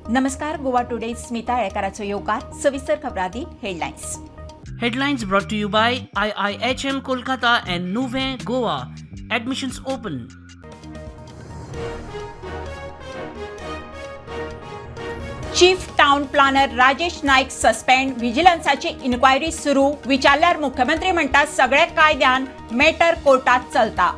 नमस्कार, गोवा टुडे स्मिता येळकाराचो येवकार. सविस्तर खबरां. Headlines. Headlines brought to you by IIHM Kolkata and Nuvem Goa. Admissions open. Chief town planner Rajesh Naik suspend, व्हिजिलन्साची inquiry सुरू. विचारल्यार मुख्यमंत्री म्हणटात सगळे कायद्यान, मॅटर कोर्टात चलता.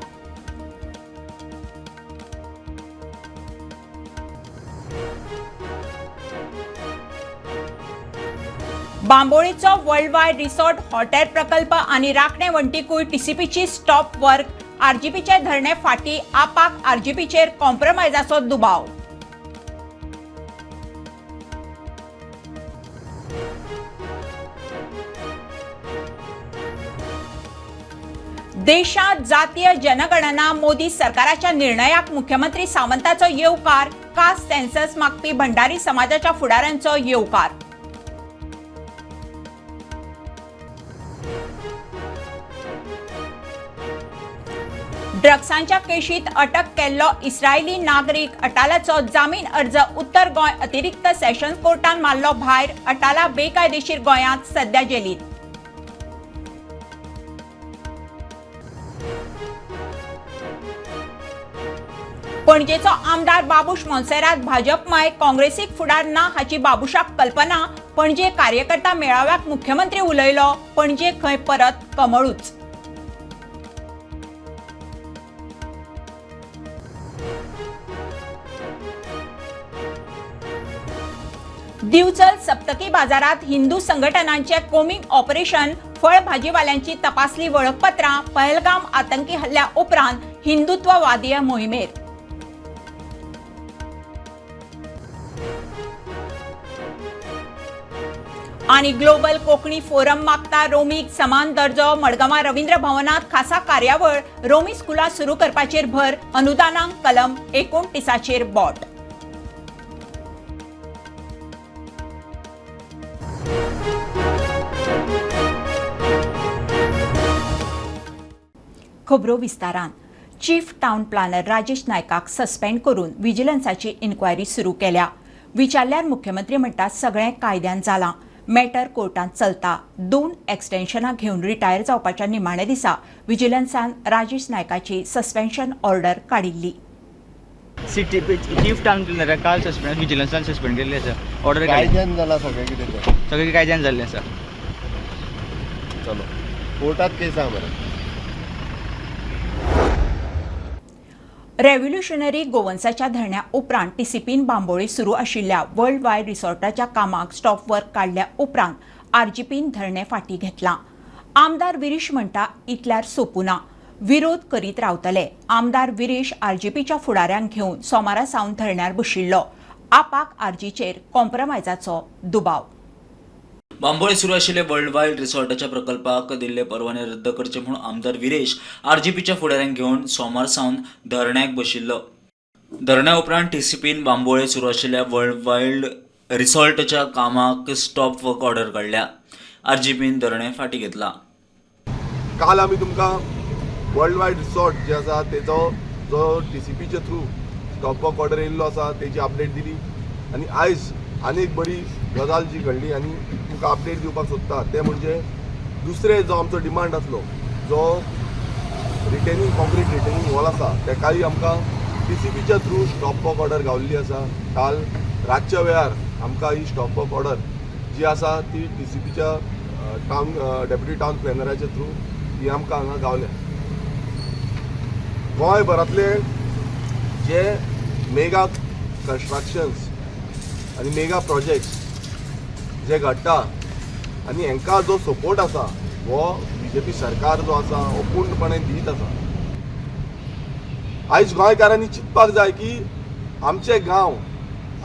बांबोळीचो वर्ल्ड वायड रिसॉर्ट हॉटेल प्रकल्प आनी राखणे वण्टीकूय टीसीपीची स्टॉप वर्क. आरजीपीचे धरणे फाटी, आपाक आरजीपीचेर कॉम्प्रोमायजाचो दुबाव. देशात जातीय जनगणना, मोदी सरकाराच्या निर्णयाक मुख्यमंत्री सावंताचो येवकार. कास्ट सेन्सस मागपी भंडारी समाजाच्या फुडाऱ्यांचो येवकार. ड्रग्सांच्या केशीत अटक केल्लो इस्रायली नागरीक अटालाचो जामीन अर्ज उत्तर गोंय अतिरिक्त सेशन्स कोर्टान मारलो भायर. अटाला बेकायदेशीर गोंयांत, सध्या जेलीत. पणजेचो आमदार बाबूश मोन्सेरात भाजपमय, काँग्रेसीक फुडार ना हाची बाबूशाक कल्पना. पणजे कार्यकर्ता मेळाव्याक मुख्यमंत्री उलयलो. पणजे खंय परत कमळूच. दिवचल सप्तकी बाजारात हिंदू संघटनांचे कोमिंग ऑपरेशन, फळ भाजीवाल्यांची तपासली वळखपत्रां. पहलगाम आतंकी हल्ल्या उपरांत हिंदुत्ववादीय मोहिमेर. आणि ग्लोबल कोकणी फोरम मागता रोमीक समान दर्जो. मडगांवां रवींद्र भवनात खासा कार्यावळ. रोमी स्कुलां सुरू करपाचेर भर. अनुदानांक कलम 29चेर बोट. खबरो विस्तारान. चीफ टावन प्लानर राजेश नायकाक सस्पेंड करून विजिलन्साची इन्क्वायरी सुरू केल्या. विचारल्यार मुख्यमंत्री म्हणटात सगळें कायद्यान जालां, मॅटर कोर्टांत चलता. दोन एक्सटेन्शनां घेवन रिटायर जावपाच्या निमाण्या दिसा विजिलन्सान राजेश नायकाची सस्पेन्शन ऑर्डर काडिल्ली. सिटी चीफ टावन प्लॅनराक काल सस्पेंड, विजिलन्सान सस्पेंड केल्ली आसा ऑर्डर काडली. कायद्यान जाला सगळें कितें तें. सगळें कायद्यान जाल्लें आसा. चलो, कोर्टात केस आहा मरे. रेव्होल्युशनरी गोवन्साच्या धरण्या उपरांत टीसीपीन बांबोळी सुरू आशिल्ल्या वर्ल्ड वायड रिसॉर्टाच्या कामाक स्टॉप वर्क काडल्या उपरांत आरजीपीन धरणें फाटीं घेतलां. आमदार विरीश म्हणटा इतल्यार सोंपुना, विरोध करीत रावतले. आमदार विरीश आरजीपीच्या फुडाऱ्यांक घेवन सोमारा सावन धरण्यार बशिल्लो. आपाक आरजीचेर कॉम्प्रोमायजाचो दुबाव. बांबोळे सुरू आशिल्ले वर्ल्ड वायड रिसॉर्टाच्या प्रकल्पाक दिल्ले परवाने रद्द करचे म्हूण आमदार विरेश आरजीपीच्या फुडाऱ्यांक घेवन सोमार सावन धरण्याक बशिल्लो. धरण्या उपरांत टीसीपीन बांबोळे सुरू आशिल्ल्या वर्ल्ड वायड रिसॉर्टाच्या कामाक स्टॉप वर्क ऑर्डर काडल्या. आरजीपीन धरणें फाटीं घेतलां. काल आमी तुमकां वर्ल्ड वायड रिसॉर्ट जे आसा तेजो जो टी सी पीचे थ्रू स्टॉप वर्क ऑर्डर येयल्लो आसा तेजी अपडेट दिली आनी आयज आनी एक बरी गजाल जी घडली आनी तुमकां अपडेट दिवपाक सोदता तें म्हणजे दुसरें जो आमचो डिमांड आसलो, जो रिटेनिंग कॉन्क्रीट रिटेनिंग वॉल आसा, तेकाय आमकां टी सी पीच्या थ्रू स्टॉप वर्क ऑर्डर गावल्ली आसा. काल रातच्या वेळार आमकां ही स्टॉप वर्क ऑर्डर जी आसा ती टी सी पीच्या टावन डेप्युटी टावन प्लॅनराच्या थ्रू ही आमकां हांगा गावल्या. गोंयभरांतले जे मेगा कन्स्ट्रक्शन्स आनी मेगा प्रोजेक्ट्स जे घडटा आनी हांकां जो सपोर्ट आसा हो बीजेपी सरकार जो आसा हो पूर्णपणे दीत आसा. आयज गोंयकारांनी चिंतपाक जाय की आमचे गांव,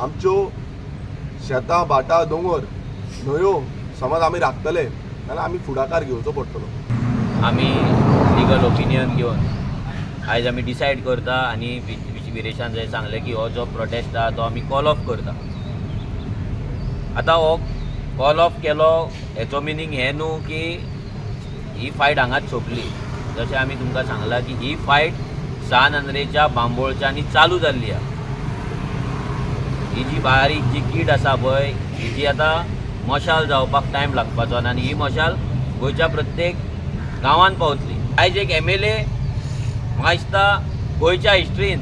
आमच्यो शेतां, भाटां, दोंगर, न्हंयो समज आमी राखतले जाल्यार आमी फुडाकार घेवचो पडटलो. आमी लिगल ओपिनियन घेवन आयज आमी डिसायड करता आनी विरेशान जंय सांगलें की हो जो प्रोटेस्ट आहा तो आमी कॉल ऑफ करता. आतां हो कॉल ऑफ केलो हेचो मिनींग हें न्हू की ही फायट हांगाच सोंपली. जशें आमी तुमकां सांगलां की ही फायट सान आंद्रेच्या, बांबोळच्या आनी चालू जाल्ली आहा. ही जी बारीक जी कीड आसा पळय हिजी आतां मशाल जावपाक टायम लागपाचो ना आनी ही मशाल गोंयच्या प्रत्येक गांवांत पावतली. आयज एक एमएलए म्हाका दिसता गोंयच्या हिस्ट्रीन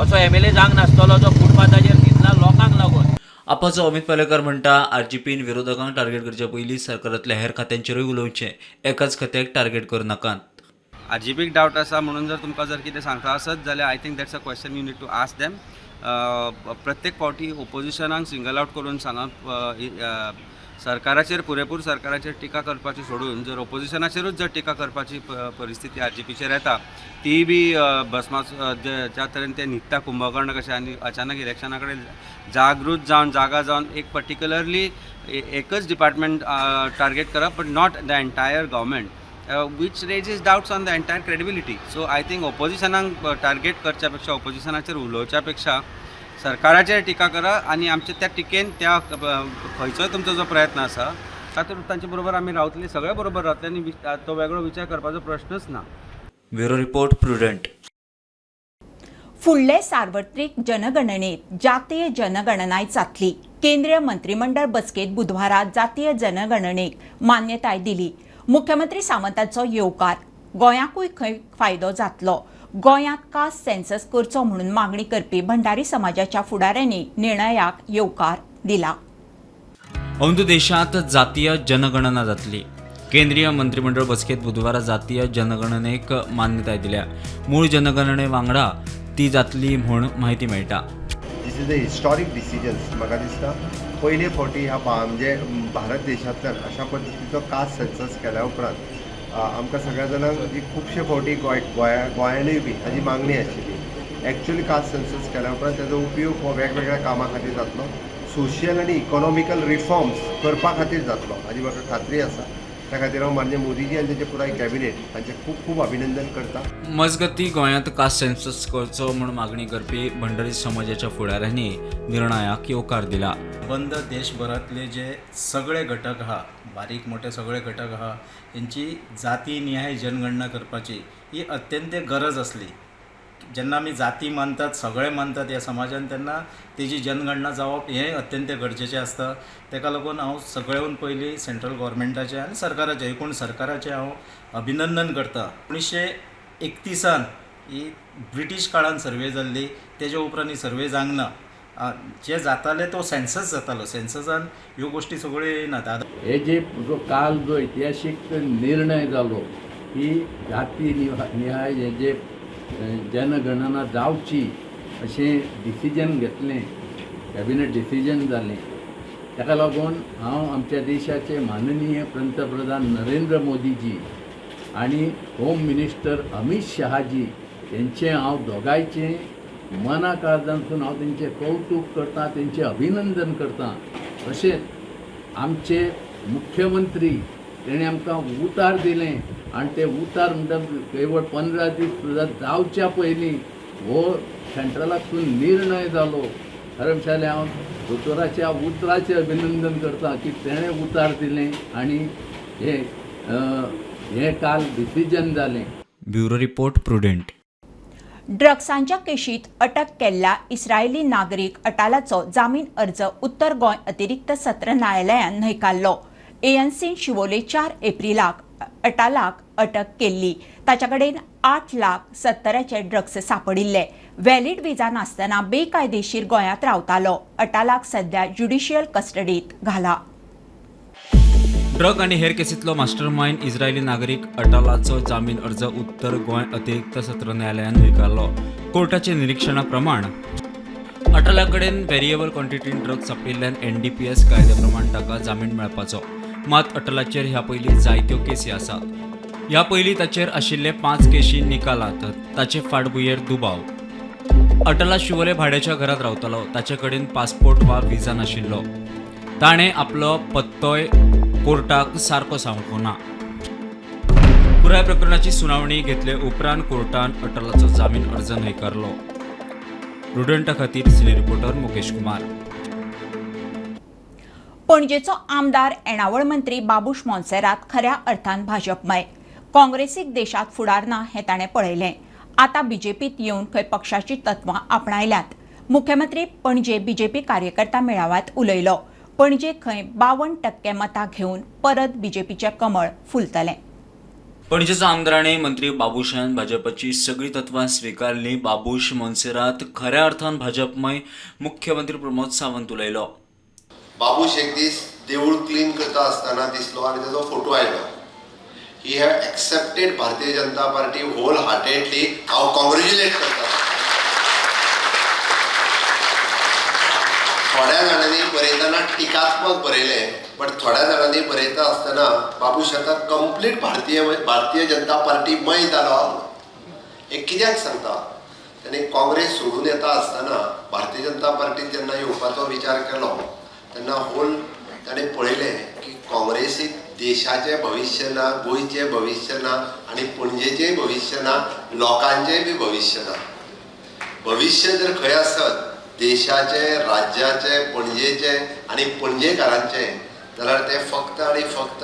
असो एमएलए जावंक नासतलो जो फुटपाथाचेर न्हिदला लोकांक लागून. आपाचो अमित पालेकर म्हणटा, आरजीपीन विरोधकांक टार्गेट करचे पयलीं सरकारांतल्या हेर खात्यांचेरूय उलोवचें, एकाच खात्याक टार्गेट करनाकात. आरजीपीक डावट आसा म्हणून जर तुमकां जर कितें सांगता आसत जाल्यार I think that's a question you need to ask them. प्रत्येक फावटी ओपोजिशनाक सिंगल आवट करून सांगप, सरकाराचेर पुरेपूर सरकाराचेर टिका करपाची सोडून जर ओपोजिशनाचेरूच जर टिका करपाची परिस्थिती आरजीपीचेर येता, तीय बी भस्मा ज्या तरेन ते न्हिदता कुंभकर्ण कशें आनी अचानक इलेक्शना कडेन जागृत जावन जागा जावन एक पर्टिक्युलरली एकच डिपार्टमेंट टार्गेट करप but not the entire government, which raises doubts on the entire credibility. So I think ओपोजिशनाक target करच्या पेक्षा, ओपोजिशनाचेर उलोवच्या पेक्षा सरकाराचेर टिका करा आनी आमच्या त्या टिकेन त्या खंयचोय तुमचो जो प्रयत्न आसा तातूंत तांचे बरोबर आमी रावतले, सगळे बरोबर रावतले आनी तो वेगळो विचार करपाचो प्रश्नच ना. Bureau report, Prudent. फुडले सार्वत्रिक जनगणनेत जातीय जनगणनाय जातली. केंद्रीय मंत्रिमंडळ बसकेत बुधवारा जातीय जनगणनेक मान्यताय दिली. मुख्यमंत्री सावंताचो येवकार. गोंयाकूय खंय फायदो जातलो. गोंयांत कास्ट सेन्सस करचो म्हणून मागणी करपी भंडारी समाजाच्या फुडाऱ्यांनी निर्णयाक येवकार दिला. अंदू देशांत जातीय जनगणना जातली. केंद्रीय मंत्रिमंडळ बसकेत बुधवारा जातीय जनगणनेक मान्यताय दिल्या. मूळ जनगणने वांगडा ती जातली म्हूण म्हायती मेळटा. This is a historic decisions. म्हाका दिसता पयले फावटी ह्या म्हणजे भारत देशांतल्यान अशा पद्दतीचो कास्ट सेन्सस केल्या उपरांत आमकां सगळ्या जाणांक जी खुबशे फावटी गोंय गोंया गोंयानूय बी हाजी मागणी आशिल्ली, एक्चुअली कास्ट सेन्सस केल्या उपरांत ताजो उपयोग हो वेगवेगळ्या कामां खातीर जातलो, सोशियल आनी इकॉनॉमिकल रिफॉर्म्स करपा खातीर जातलो हाजी म्हाका खात्री आसा. त्या खातीर हांव माननीय मोदीजी आनी तेंचे पुराय कॅबिनेट हांचें खूब खूब अभिनंदन करता. मजगती, गोंयांत कास्ट सेन्सस करचो म्हूण मागणी करपी भंडारी समाजाच्या फुडाऱ्यांनी निर्णयाक येवकार दिला. बंद देशभरातले जे सगळे घटक आहा, बारीक मोठे सगळे घटक आहा, तेंची जाती निहाय जनगणना करपाची ही अत्यंत गरज आसली. जेन्ना आमी जाती मानतात, सगळे मानतात ह्या समाजान, तेन्ना तेजी जनगणना जावप हें अत्यंत गरजेचें आसता. तेका लागून हांव सगळ्याहून पयलीं सेंट्रल गोवोरमेंटाचें आनी सरकाराचें, एकूण सरकाराचें हांव अभिनंदन करता. 1931 ही ब्रिटीश काळान सर्वे जाल्ली. तेज्या उपरांत ही सर्वे जावंक ना. जे जाताले तो सेन्सस जातालो. सेन्ससान ह्यो गोश्टी सगळ्यो येयनात आतां. हे जे जो काल जो इतिहासीक निर्णय जालो की जाती निहाय हे जे जनगणना जावची अशें डिसिजन घेतलें, कॅबिनेट डिसिजन जालें, ताका लागून हांव आमच्या देशाचे माननीय पंतप्रधान नरेंद्र मोदीजी आनी होम मिनिस्टर अमीत शहाजी यांचें हांव दोगांयचें मना काळजांतसून हांव तेंचें कौतूक करता, तेंचें अभिनंदन करता. तशेंच आमचे मुख्यमंत्री तेणें आमकां उतार दिलें आनी ते उतार म्हणटा केवळ 15 दीस सुद्दां जावच्या पयलीं हो सेंट्रलांतसून निर्णय जालो. खरें म्हणल्यार हांव दोतोराच्या उतराचें अभिनंदन करता की तेणें उतार दिलें आनी हें काल डिसिजन जालें. Bureau report, Prudent. ड्रग्सांच्या केशीत अटक केल्ल्या इस्रायली नागरीक अटालाचो जामीन अर्ज उत्तर गोंय अतिरिक्त सत्र न्यायालयान न्हयकारलो. एएनसीन शिवोले 4 एप्रिलाक अटालाक अटक केल्ली. ताच्या कडेन 8 लाख 70चे ड्रग्स सांपडिल्ले. व्हॅलिड विजा नासतना बेकायदेशीर गोंयांत रावतालो. अटालाक सध्या ज्युडिशियल कस्टडीत घाला. ड्रग आनी हेर केसींतलो मास्टरमायंड इस्रायली नागरीक अटालाचो जामीन अर्ज उत्तर गोंय अतिरिक्त सत्र न्यायालयान न्हयकारलो. कोर्टाच्या निरीक्षणा प्रमाण अटाला कडेन व्हेरिएबल क्वॉन्टिटीन ड्रग सांपडिल्ल्यान एनडीपीएस कायद्या प्रमाण ताका जामीन मेळपाचो. मात अटलाचेर ह्या पयलीं जायत्यो केसी आसात. ह्या पयलीं ताचेर आशिल्ले पांच केशी निकालात. ताचे फाटभुंयेर दुबाव. अटला शिवोले भाड्याच्या घरात रावतालो. ताचे कडेन पासपोर्ट वा विजा नाशिल्लो. ताणें आपलो पत्तोय कोर्टाक सारको सांगूंक ना. पुराय प्रकरणाची सुनावणी घेतले उपरांत कोर्टान अटलाचो जामीन अर्ज न्हयकारलो. प्रुडंटा खातीर सिनियर रिपोर्टर मुकेश कुमार. पणजेचो आमदार, येणावळ मंत्री बाबूश मोन्सेरात खऱ्या अर्थान भाजपमय. काँग्रेसीक देशात फुडार ना हें ताणें पळयलें. आतां बीजेपीत येवन खंय पक्षाची तत्वां आपणायल्यात. मुख्यमंत्री पणजे बीजेपी कार्यकर्ता मेळाव्यात उलयलो. पणजे खंय 52% मतां घेवन परत बीजेपीचें कमळ फुलतलें. पणजेचो आमदार आनी मंत्री बाबूशान भाजपाची सगळीं तत्वां स्विकारली. बाबूश मोन्सेरात खऱ्या अर्थान भाजपमय, मुख्यमंत्री प्रमोद सावंत उलयलो. बाबूश एक दीस देवूळ क्लीन करता आसतना दिसलो आनी ताजो फोटो आयलो. He have accepted Bharatiya Janata Party wholeheartedly. हांव कॉंग्रेच्युलेट करता. थोड्या जाणांनी बरयतना टिकात्मक बरयलें, बट थोड्या जाणांनी बरयता आसतना बाबूश आतां कंप्लीट भारतीय भारतीय जनता पार्टीमय जालो. हें कित्याक सांगता, ताणें काँग्रेस सोडून येता आसतना भारतीय जनता पार्टीन जेन्ना येवपाचो विचार केलो तेन्ना होल ताणें पळयलें की काँग्रेसीक देशाचें भविश्य ना, गोंयचें भविश्य ना आनी पणजेचेंय भविश्य ना, लोकांचेंय बी भविश्य ना. भविश्य जर खंय आसत देशाचें, राज्याचें, पणजेचें आनी पणजेकारांचें जाल्यार तें फक्त आनी फक्त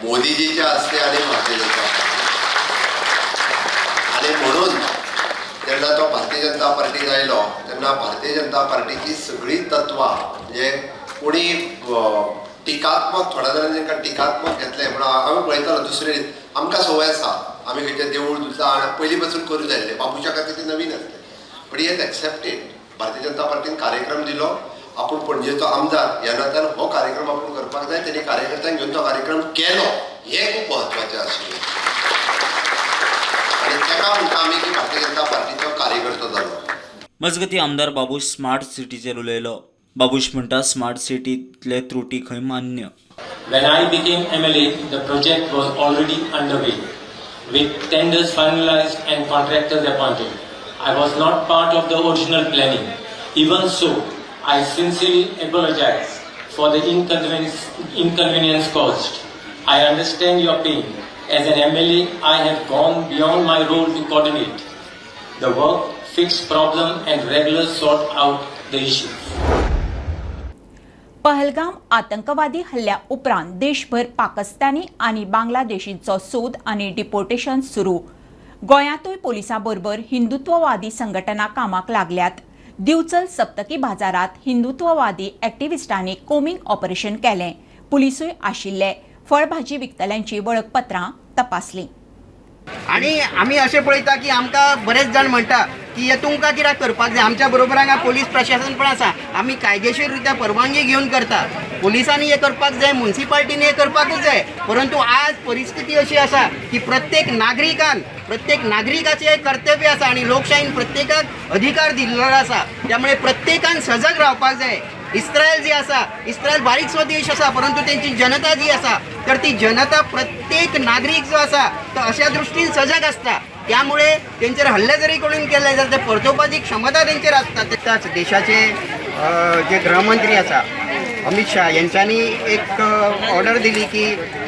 मोदीजीचें आसलें आनी भारतीय जनता पार्टी. आनी म्हणून जेन्ना तो भारतीय जनता पार्टीत आयलो तेन्ना भारतीय जनता पार्टीची सगळीं तत्वां, म्हणजे कोणी टिकात्मक, थोड्या जाणांनी तांकां टिकात्मक घेतलें, पूण आमी पळयतालो दुसरे आमकां संवय आसा, आमी खंयचें देवूळ दुसरा पयलीं पासून करूं जाय आसलें, बाबूशा खातीर तें नवीन आसलें, but he has accepted. Bharatiya Janata पार्टीन कार्यक्रम दिलो, आपूण पणजेचो आमदार ह्या नात्यान हो कार्यक्रम आपूण करपाक जाय, तेणी कार्यकर्त्यांक घेवन तो कार्यक्रम केलो, हें खूब म्हत्वाचें आशिल्लें. आनी ताका म्हणटा आमी की भारतीय जनता पार्टीचो कार्यकर्तो जालो. मजगतीं आमदार बाबूश स्मार्ट सिटीचेर उलयलो. बाबूश म्हणटा स्मार्ट सिटींतले त्रुटी खंय मान्य. When I became MLA, the project was already underway, with tenders finalized and contractors appointed. I was not part of the original planning. Even so, I sincerely apologize for the inconvenience caused. I understand your pain. As an MLA, I have gone beyond my role to coordinate the work, fix problem and regular sort out the issues. Pahalgam आतंकवादी हल्ल्या उपरांत देशभर पाकिस्तानी आनी बांगलादेशींचो सोद आनी deportation सुरू. गोंयांतूय पोलिसां बरोबर हिंदुत्ववादी संघटना कामाक लागल्यात. दिवचल सप्तकी बाजारांत हिंदुत्ववादी एक्टिविस्टांनी कोमिंग ऑपरेशन केलें. पुलिसूय आशिल्ले. फळभाजी विकतल्यांची वळखपत्रां तपासलीं. आनी आमी अशें पळयता की आमकां बरेच जाण म्हणटा की हे तुमकां कित्याक करपाक जाय, आमच्या बरोबर हांगा पोलीस प्रशासन पण आसा, आमी कायदेशीर रित्या परवानगी घेवन करता, पोलिसांनी हें करपाक जाय, मुन्सिपाल्टीनी हें करपाकूच जाय. परंतु आज परिस्थिती अशी आसा की प्रत्येक नागरिकान, प्रत्येक नागरिकाचें हें कर्तव्य आसा आनी लोकशाहीन प्रत्येकाक अधिकार दिल्लो आसा, त्यामुळे प्रत्येकान सजग रावपाक जाय. इस्रायल जी आसा, इस्रायल बारीकसो देश आसा, परंतु तेंची जनता जी आसा तर ती जनता प्रत्येक नागरीक जो आसा तो अशा दृश्टीन सजग आसता, त्यामुळे तेंचेर हल्ले जरी कोणून केले जाल्यार ते परतोवपाची क्षमता तेंचेर आसता. त्याच देशाचे जे गृहमंत्री आसा अमित शाह यांच्यांनी एक ऑर्डर दिली की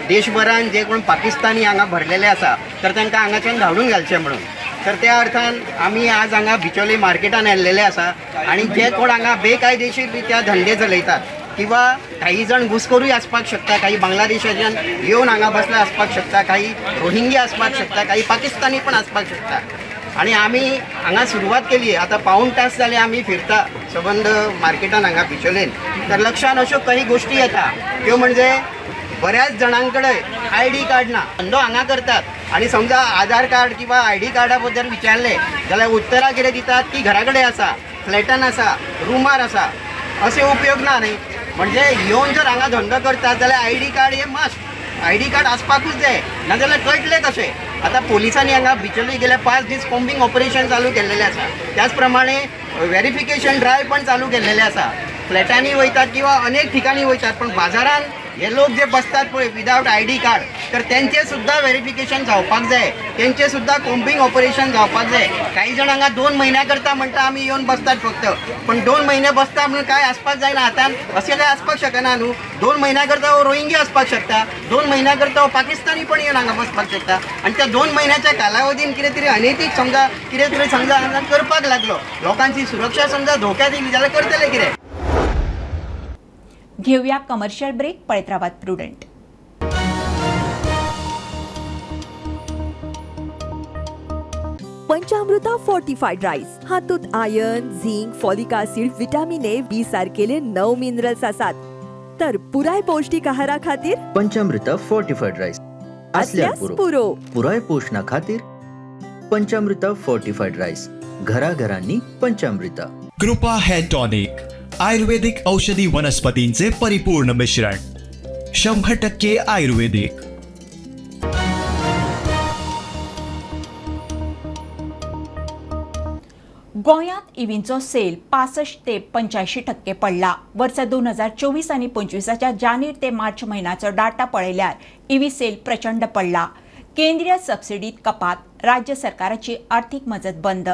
देशभरान जे कोण पाकिस्तानी हांगा भरलेले आसा तर तांकां हांगाच्यान धाडून घालचे म्हणून. तर त्या अर्थान आमी आज हांगा बिचोली मार्केटान आयिल्लेले आसा आनी जे कोण हांगा बेकायदेशीर रित्या धंदे चलयतात किंवा काही जण घुसखोरूय आसपाक शकता, काही बांगलादेशाच्यान येवन हांगा बसले आसपाक शकता, काही रोहिंग्या आसपाक शकता, काही पाकिस्तानी पण आसपाक शकता. आनी आमी हांगा सुरवात केली, आतां पाऊण तास जाले आमी फिरता सबंद मार्केटान हांगा बिचोलेन, तर लक्षान अश्यो काही गोश्टी येता त्यो म्हणजे बऱ्याच जाणां कडेन I D card ना, धंदो हांगा करतात आनी समजा आधार कार्ड किंवा I D कार्डा बद्दल विचारलें जाल्यार उत्तरां कितें दितात की घरा कडेन आसा, फ्लॅटान आसा, रुमार आसा, अशें उपयोग ना न्ही. म्हणजे येवन जर हांगा धंदो करतात जाल्यार I D card hey must, I D card आसपाकूच जाय, नाजाल्यार कळटलें कशें. आतां पोलिसांनी हांगा बिचोली गेले 5 दीस कोम्बिंग ऑपरेशन चालू केल्लेलें आसा, त्याच प्रमाणे वेरिफिकेशन ड्रायव्ह पण चालू केल्लेलें आसा. फ्लॅटांनी वयतात किंवा अनेक ठिकाणी वयतात, पण बाजारान हे लोक जे बसतात पळय विदावट I D card, तर तेंचें सुद्दां वेरिफिकेशन जावपाक जाय, तेंचें सुद्दां कोम्बिंग ऑपरेशन जावपाक जाय. काही जाण हांगा 2 म्हयन्या करता म्हणटा आमी येवन बसतात फक्त, पण 2 म्हयने बसता म्हणून काय आसपाक जायना. आतां अशें काय आसपाक शकना न्हू, 2 म्हयन्या करता हो रोहिंग्या आसपाक शकता, 2 म्हयन्या करता हो पाकिस्तानी पण येवन हांगा बसपाक शकता. आनी त्या 2 म्हयन्याच्या कालावधीन कितें तरी अनैतीक समजा कितें तरी समजा हांगा करपाक लागलो, लोकांची सुरक्षा समजा धोक्यात येयली जाल्यार करतले कितें. घेऊया कमर्शियल ब्रेक. पळयत रावात प्रुडंट. Panchamrita fortified rice. हातूंत iron, zinc, folic acid, vitamin A, B सारकेले 9 मिनरल्स आसात. तर पुराय पौष्टीक आहारा खातीर पंचामृता फोर्टिफाईड राईस असल्यास पुरो. पुरो. पुराय पोशणा खातीर पंचामृता फोर्टिफाईड राईस, घराघरांनी पंचामृता. कृपा हेअर टॉनिक, आयुर्वेदिक औषधी वनस्पतींचे परिपूर्ण मिश्रण, 100% आयुर्वेदिक. गोंयांत इव्हींचो सेल 65 ते 85% पडला. वर्सा 2024 आनी 25च्या जानेर ते मार्च म्हयन्याचो डाटा पळयल्यार इव्ही सेल प्रचंड पडला. केंद्रीय सबसिडीत कपात, राज्य सरकाराची आर्थीक मजत बंद,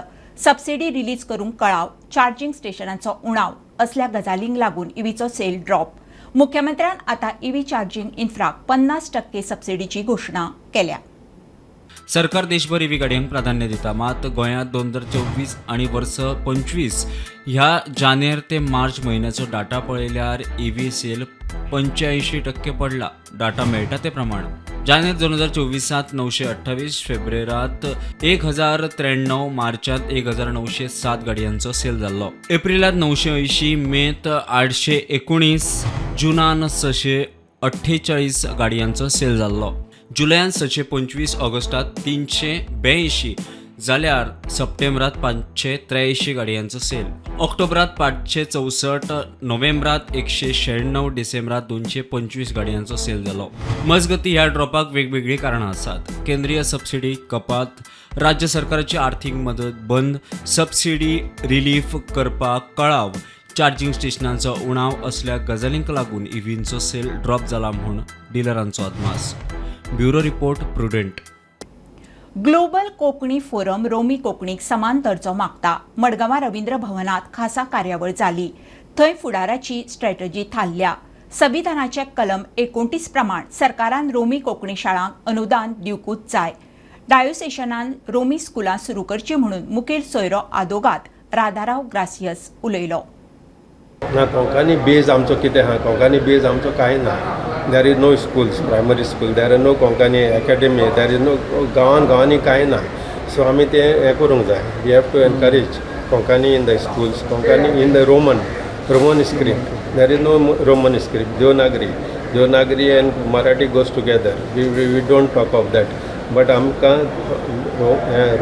सबसिडी रिलीज करूंक कळाव, चार्जींग स्टेशनांचो उणाव असल्या गजालींक लागून इव्हीचो सेल ड्रॉप. मुख्यमंत्र्यान आतां इव्ही चार्जींग इन्फ्राक 50% सबसिडीची घोशणा केल्या. सरकार देशभर ईव्ही गाडयांक प्राधान्य दिता, मात गोंयांत 2024 आनी वर्स 25 ह्या जानेर ते मार्च म्हयन्याचो डाटा पळयल्यार ईव्ही सेल 85% पडला. डाटा मेळटा ते प्रमाण जानेर 2024त 928, फेब्रेरात 1093, मार्चात 1907 गाडयांचो सेल जाल्लो. एप्रिलात 980, मेत 819, जुनान 648 गाडयांचो सेल जाल्लो. जुलयान 625, ऑगस्टात 382, जाल्यार सप्टेंबरात 583 गाडयांचो सेल. ऑक्टोबरात 564, नोव्हेंबरात 196, डिसेंबरात 225 गाडयांचो सेल जालो. मजगती, ह्या ड्रॉपाक वेगवेगळीं कारणां आसात. केंद्रीय सबसिडी कपात, राज्य सरकाराची आर्थीक मदत बंद, सबसिडी रिलीफ करपाक कळाव, चार्जींग स्टेशनांचो उणाव असल्या गजालींक लागून इव्हींचो सेल ड्रॉप जाला म्हूण डिलरांचो अदमास. Bureau report, prudent. Global Konkani forum रोमी कोंकणीक समान दर्जो मागता. मडगांवां रवींद्र भवनात खासा कार्यावळ जाली. थंय फुडाराची स्ट्रॅटजी थारल्या. संविधानाचे कलम 29 प्रमाण सरकारान रोमी कोंकणी शाळांक अनुदान दिवकूच जाय. डायोसेशनान रोमी स्कुलां सुरू करची म्हणून मुखेल सोयरो आदोगाद राधाराव ग्रासियस उलयलो. ना, कोंकणी बेज आमचो कितें आहा? कोंकणी बेज आमचो कांय ना. There is no schools, primary school, there are no Konkani academy, there is no गांवान गांवांनी कांय ना. सो आमी तें हें करूंक जाय. We have to encourage Konkani in the schools, Konkani in the Roman script. There is no Roman script. Devanagari, Devanagari and Marathi goes together. We don't talk of that, but आमकां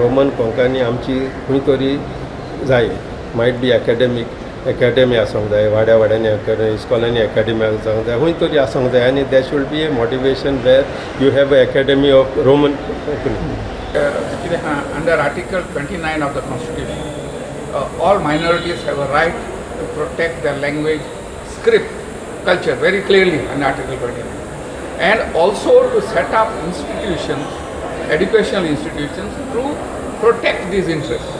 Roman Konkani आमची खंय तरी जाय. Might बी academic, academy आसूंक जाय, वाड्या वाड्यांनी academy, इस्कॉलांनी academy आसूंक जाय, खंय तरी आसूंक जाय. आनी there should be a motivation where you have a academy of Roman Konkani. कितें आहा, under Article 29 of the Constitution, all minorities have a right to protect their language, script, culture, very clearly in Article 29. And also to set up institutions, educational institutions, to protect these interests.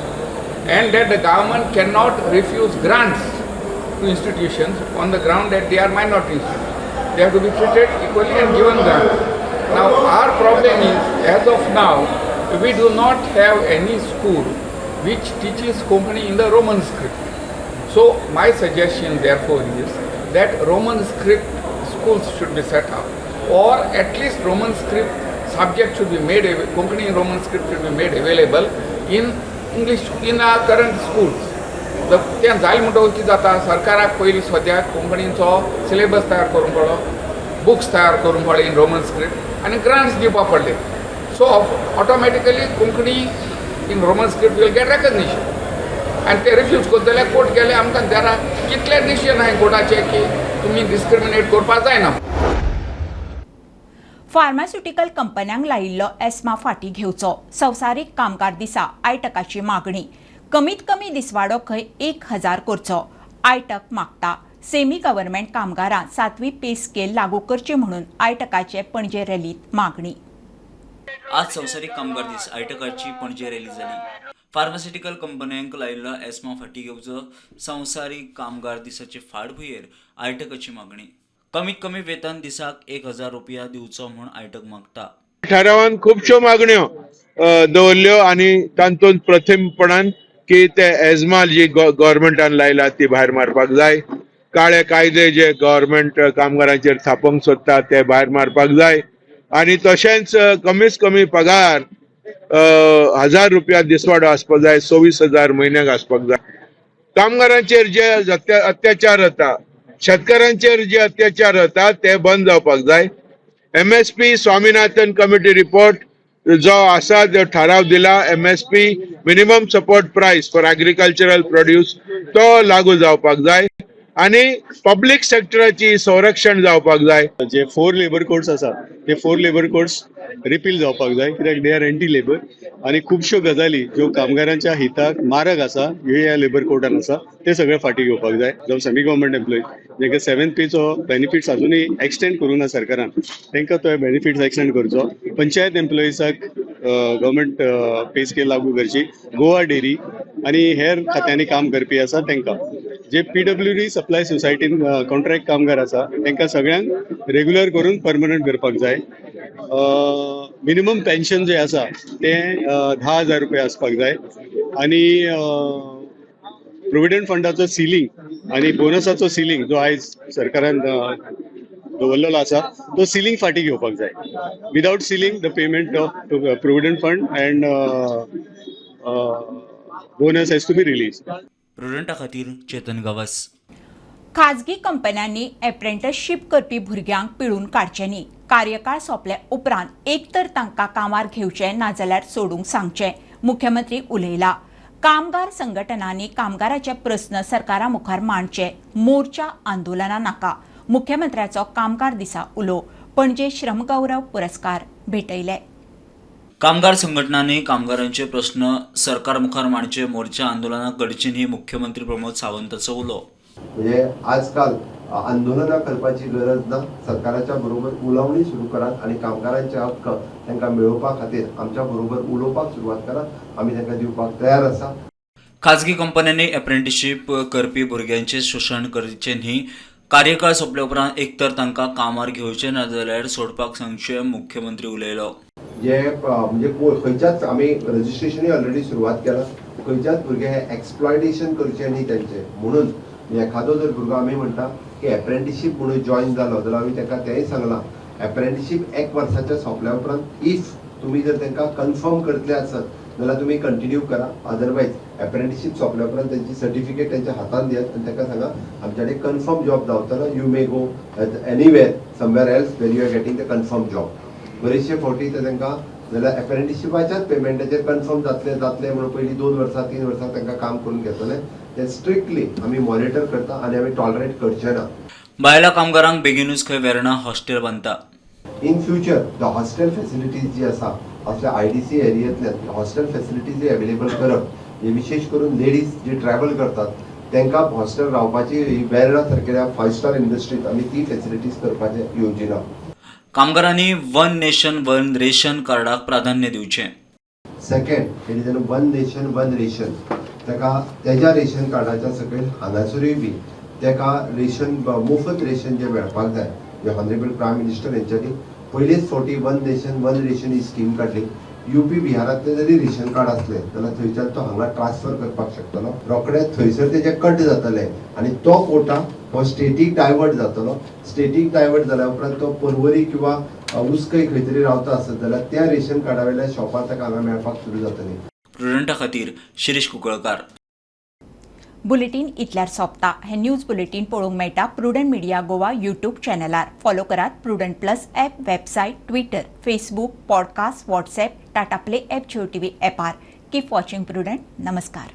And that the government cannot refuse grants to institutions on the ground that they are minority institutions. They have to be treated equally and given grants. Now, our problem is, as of now, we do not have any school which teaches Konkani in the Roman script. So, my suggestion therefore is that Roman script schools should be set up, or at least Roman script subject should be made, Konkani in Roman script should be made available in English in our current schools. तें जालें म्हणटकूच कितें जाता, सरकाराक पयलीं सद्याक कोंकणीचो syllabus तयार करूंक पडलो, बुक्स तयार करूंक पडले इन रोमन स्क्रिप्ट आनी ग्रांट्स दिवपाक पडले. So automatically Konkani in Roman script will get recognition. आनी ते रिफ्यूज करता जाल्यार कोर्ट गेले, आमकां there are कितले डिसिजन आहाय कोर्टाचे की तुमी डिस्क्रिमिनेट करपाक जायना. फार्मास्युटिकल कंपन्यांक लायिल्लो एस्मा फाटीं घेवचो. संवसारीक कामगार दिसा आयटकाची मागणी. कमीत कमी दिसवाडो खंय 1000 करचो, आयटक मागता. सेमी गव्हर्नमेंट कामगारांक सातवी पे स्केल लागू करची म्हणून आयटकाचे पणजे रॅलीत मागणी. आज संवसारीक कामगार दीस. आयटकाची पणजे रॅली जाली. फार्मास्युटिकल कंपन्यांक लायिल्लो एस्मा फाटीं घेवचो. संवसारीक कामगार दिसाचे फाटभुंयेर आयटकाची मागणी. कमीत कमी वेतन दिसाक 1000 रुपया दिवचो म्हूण आयटक मागता. ठरावान खुबश्यो मागण्यो दवरल्यो आनी तातूंत प्रथमपणान की ते एजमा जी गव्हर्मेंटान लायला ती भायर मारपाक जाय, काळे कायदे जे गव्हर्मेंट कामगारांचेर थापोवंक सोदता ते भायर मारपाक जाय आनी तशेंच कमीत कमी पगार 1000 रुपया दिसवाडो आसपाक जाय, 26,000 म्हयन्याक आसपाक जाय. कामगारांचेर जे अत्याचार जाता, शेतकारांचेर जे अत्याचार जाता ते बंद जावपाक जाय. एमएसपी, स्वामीनाथन कमिटी रिपोर्ट जो आसा, जो ठराव दिला, MSP, minimum support price for agricultural produce, तो लागू जावपाक जाय आणि पब्लीक सेक्टराची संरक्षण जावपाक जाय. जे फोर लेबर कोड्स आसा ते फोर लेबर कोड्स रिपील जावपाक जाय, कित्याक they are anti labour आनी खुबश्यो गजाली ज्यो कामगारांच्या हिताक मारक आसा ह्यो ह्या लेबर कोडान आसा, ते सगळे फाटीं घेवपाक जाय. जावं सेमी गव्हर्मेंट एम्प्लॉई जांकां सेवन पेचो बेनिफिट्स अजुनूय एक्सटेंड करूंक ना सरकारान, तांकां तो बेनिफिट्स एक्सटेंड करचो. पंचायत एम्प्लॉईजाक गव्हर्मेंट पे स्केल लागू करची. गोवा डेरी आनी हेर खात्यांनी काम करपी आसा तांकां, जे पीडब्ल्यूडी सप्लाय सोसायटीन कॉन्ट्रॅक्ट कामगार आसा तांकां सगळ्यांक रेग्युलर करून परमनंट करपाक जाय. मिनिमम पेन्शन जे आसा तें 10,000 रुपया आसपाक जाय आनी प्रोविडंट फंडाचो सिलींग आनी बोनसाचो सिलींग जो आयज सरकारान दवरलेलो आसा तो सिलींग फाटीं घेवपाक जाय. Without ceiling, the payment of provident fund and bonus has to be release. प्रुडंटा खातीर चेतन गवस. खाजगी कंपन्यांनी एप्रेंटसशीप करपी भुरग्यांक पिळून काडचे न्ही. कार्यकाळ सोंपले उपरांत एक तर तांकां कामार घेवचें, नाजाल्यार सोडूंक सांगचें, मुख्यमंत्री उलयला. कामगार संघटनांनी कामगाराचे प्रस्न सरकारा मुखार मांडचे, मोर्चा आंदोलनां नाका, मुख्यमंत्र्याचो कामगार दिसा उलो. पणजे श्रमगौरव पुरस्कार भेटयले. कामगार संघटनांनी कामगारांचे प्रस्न सरकार मुखार मांडचे, मोर्चा आंदोलनां करची न्ही, मुख्यमंत्री प्रमोद सावंताचो उलो. म्हणजे आजकाल आंदोलनां करपाची गरज ना. सरकाराच्या बरोबर उलोवणी सुरू करात आनी कामगारांचे हक्क तांकां मेळोवपा खातीर आमच्या बरोबर उलोवपाक सुरवात करात. आमी तांकां दिवपाक तयार आसा. खाजगी कंपन्यांनी अप्रेंटिसशीप करपी भुरग्यांचे शोशण करचें न्ही. कार्यकाळ सोंपले उपरांत एक तर तांकां कामार घेवचें, नाजाल्यार सोडपाक सांगचें, मुख्यमंत्री उलयलो. जे म्हणजे खंयच्याच, आमी रजिस्ट्रेशनूय ऑलरेडी सुरवात केलां, खंयच्याच भुरगे हे एक्सप्लॉयटेशन करचें न्ही तेंचें. म्हणून एखादो जर भुरगो, आमी म्हणटा की एप्रेंटिशीप म्हणून जॉयन जालो जाल्यार आमी ताका तेंय सांगलां, एप्रेंटिशीप एक वर्साच्या सोंपल्या उपरांत if तुमी जर तांकां कन्फर्म करतले आसत जाल्यार तुमी कंटिन्यू करा, अदरवायज एप्रेंटिशीप सोंपल्या उपरांत तेंची सर्टिफिकेट तेंच्या हातान दियात आनी तांकां सांगा, आमच्या कडेन कन्फर्म जॉब जावचो ना, you may go anywhere, somewhere else where you are getting the confirm job. बरेचशे फावटी ते तांकां जाल्यार एप्रेंटिशिपाच्याच पेमेंटाचेर कन्फर्म जातले जातले म्हणून पयलीं 2 वर्सां, 3 वर्सां तांकां काम करून घेतले. ते स्ट्रिक्टली आमी मॉनिटर करता आनी आमी टॉलरेट करचे ना. बायलां कामगारांक बेगिनूच खंय वेर्णा हॉस्टेल बांदता. In future the hostel facilities जी आसा, असल्या आयडीसी एरियेंतल्यान हॉस्टेल फेसिलिटीज अवेलेबल करप, हे विशेश करून लेडीज जी ट्रॅवल करतात तांकां हॉस्टेल रावपाची ही वेर्णा सारकेल्या फायव स्टार इंडस्ट्रीत आमी ती फेसिलिटीज करपाचें योजिना. कामगारांनी वन नेशन वन रेशन कार्डाक प्राधान्य दिवचें. Second, it is an one nation one ration. ताका तेज्या रेशन कार्डाच्या सकयल हांगासरूय बी ताका रेशन, मुफत रेशन जें मेळपाक जाय. जे ऑनरेबल प्रायम मिनिस्टर हेंच्यांनी पयलीच फावटी वन नेशन वन रेशन ही स्कीम काडली. युपी बिहारांतले जरी रेशन कार्ड आसले जाल्यार थंयच्यान तो हांगा ट्रान्सफर करपाक शकतलो. रोखडेच थंयसर तेजे कट जातले आनी तो कोटा हो स्टेटीक डायवर्ट जातलो. स्टेटीक डायवर्ट जाल्या उपरांत तो पर्वरी किंवा उसकय खंय तरी रावता आसत जाल्यार त्या रेशन कार्डा वयल्या शॉपार ताका हांगा मेळपाक सुरू जातली. प्रुडंटा खातीर शिरीष कुंकळकार. बुलेटीन इतल्यार सोंपता. हे न्यूज बुलेटीन पळोवंक मेळटा प्रुडंट मिडिया गोवा यूट्यूब चॅनलार. फॉलो करात Prudent plus app, website, Twitter, Facebook, podcast, WhatsApp, Tata play app, Jio TV एपार. Keep watching prudent. नमस्कार.